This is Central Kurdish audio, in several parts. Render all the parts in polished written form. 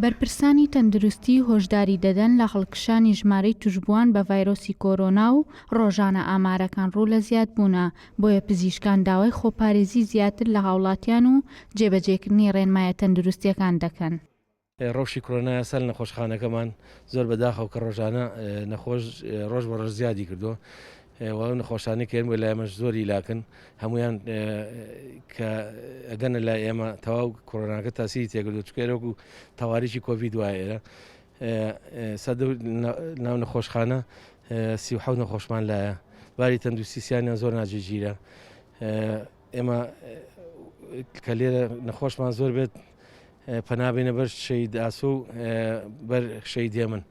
بەرپرسانی تەندروستی هۆشداری دەدەن لە هەڵکشانی ژمارەی توشبووان بە ڤایرۆسی کۆرۆنا و ڕۆژانە ئامارەکان ڕوو لە زیادبوونە، بۆیە پزیشکان داوای خۆپارێزی زیاتر لە هاوڵاتیان و جێبەجێکردنی ڕێنمایە تەندروستییەکان دەکەن. ڕەوشی کرۆنا ئێستا لە نەخۆشخانەکەمان زۆر بەداخەوە کە ڕۆژانە نەخۆش ڕۆژ بە ڕۆژ زیادی کردووە و ئەو نەخۆشانەی کە بۆ لای ئێمەش زۆر هیلاکن هەمویان کە ئەگەنە لای ئێمە تەواو کۆرۆناکە تاسیری تێکردو چونکە ئێرە وەکو تەواریکی کۆڤید وایە ئێرە سەد ناو نەخۆشخانە 37 نەخۆشمان لایە باری تەندروستی سیانیان زۆر ناجێگیرە ئێمە کە لێرە نەخۆشمان زۆر بێت پەنا بێنە بەر شەهید ئاسۆ و بەر شەهید هێمن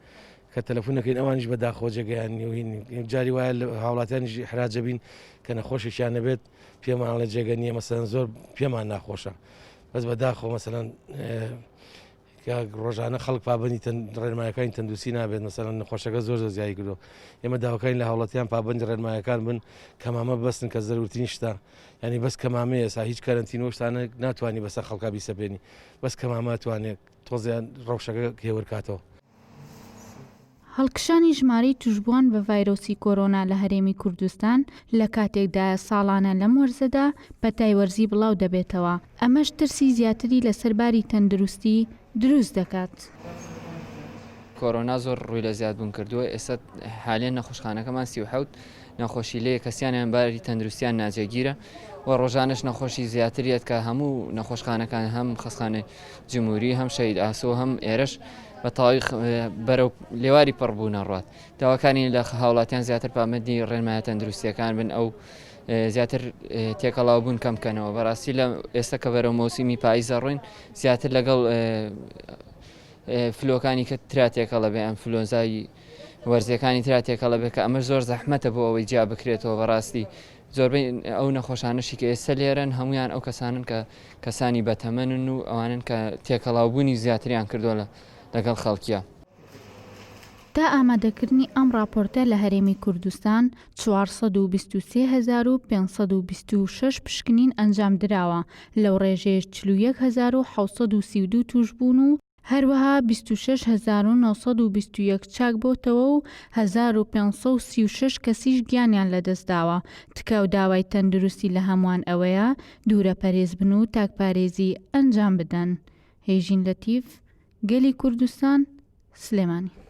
کە تەلەفۆن دەکەین ئەوانیش بە داخەوە جێگەیان نیە و هین جاری وایە لە هاوڵاتیانیش ئیحراجە بین کە نەخۆشێکیان نەبێت پێمان ئەڵێ جێگە نییە مەسەلەن زۆر پێمان ناخۆشە بەس بە داخەوە مەسەلەن کە ڕۆژانە خەڵک پابندی ڕێنمایەکانی تەندروستی نابێت مەسەلەن نەخۆشەکە زۆر زۆر زیادی کردو ئێمە داواکارین لە هاوڵاتیان پابندی ڕێنمایەکان بن کەمامە ببەستن کە زەرورترین شتە یانی بەس کەمامەیە ئێستا هیچ کەرەنتین و شتانە ناتوانانی بەسەر خەڵکا بیسەپێنی بەس کەمامە توانێت تۆزیان ڕەوشەکە هێور کاتەوە. هەڵکشانی ژمارەی توشبووان بە ڤایرۆسی کۆرۆنا لە هەرێمی کوردستان لە کاتێکدایە ساڵانە لەم وەرزەدا پەتای وەرزی بڵاو دەبێتەوە، ئەمەش ترسی زیاتری لەسەر باری تەندروستی دروست دەکات. کۆرۆنا زۆر ڕووی لە زیادبوون کردووە، ئێستا حالیەن نەخۆشخانەکەمان 37 نەخۆشی لێیە کەسیانیان باری تەندروستیان ناجێگیرە و ڕۆژانەش نەخۆشی زیاتر یەت کە هەموو نەخۆشخانەکان هەم خەستخانەی جمهوری هەم شەهید ئاسۆ هەم ئێرەش بە تەواوی بەرەو لێواری پڕبوونە ڕات داواکانی لە هاوڵاتیان زیاتر پابەندی ڕێنمایە تەندروستیەکان بن ئەو زیاتر تێکەڵاو بوون کەم بکەنەوە بەڕاستی لە ئێستا کە بەرەو مۆسیمی پاییزە ڕۆین زیاتر لەگەڵ فلۆکانی کە ترا تێکەڵە بێ ئەنفلۆنزای وەرزیەکانی ترا تێکەڵە بێ کە ئەمەش زۆر زەحمەتە بۆ ئەوەی جیا بکرێتەوە بەڕاستی زۆربەی ئەو نەخۆشانەشی کە ئێستا لێرەن هەمویان ئەو کەسانن کە کەسانی بەتەمەنن و ئەوانن کە تێکەڵاوبوونی زیاتریان کردووە لە لەگەڵ خەڵکیە. تا ئامادەکردنی ئەم ڕاپۆرتە لە هەرێمی کوردستان 423,526 پشکنین ئەنجامدراوە، لەو ڕێژەیەش 41,732 تووشبوون و هەروەها 26921 چاکبۆتەوە و 1536 کەسیش گیانیان لەدەستداوە، تکا و داوای تەندروستی لە هەمووان ئەوەیە دوورەپەرێز بن و تاکپارێزی ئەنجام بدەن. هێژین لەتیف، گەلی کوردستان، سلێمانی.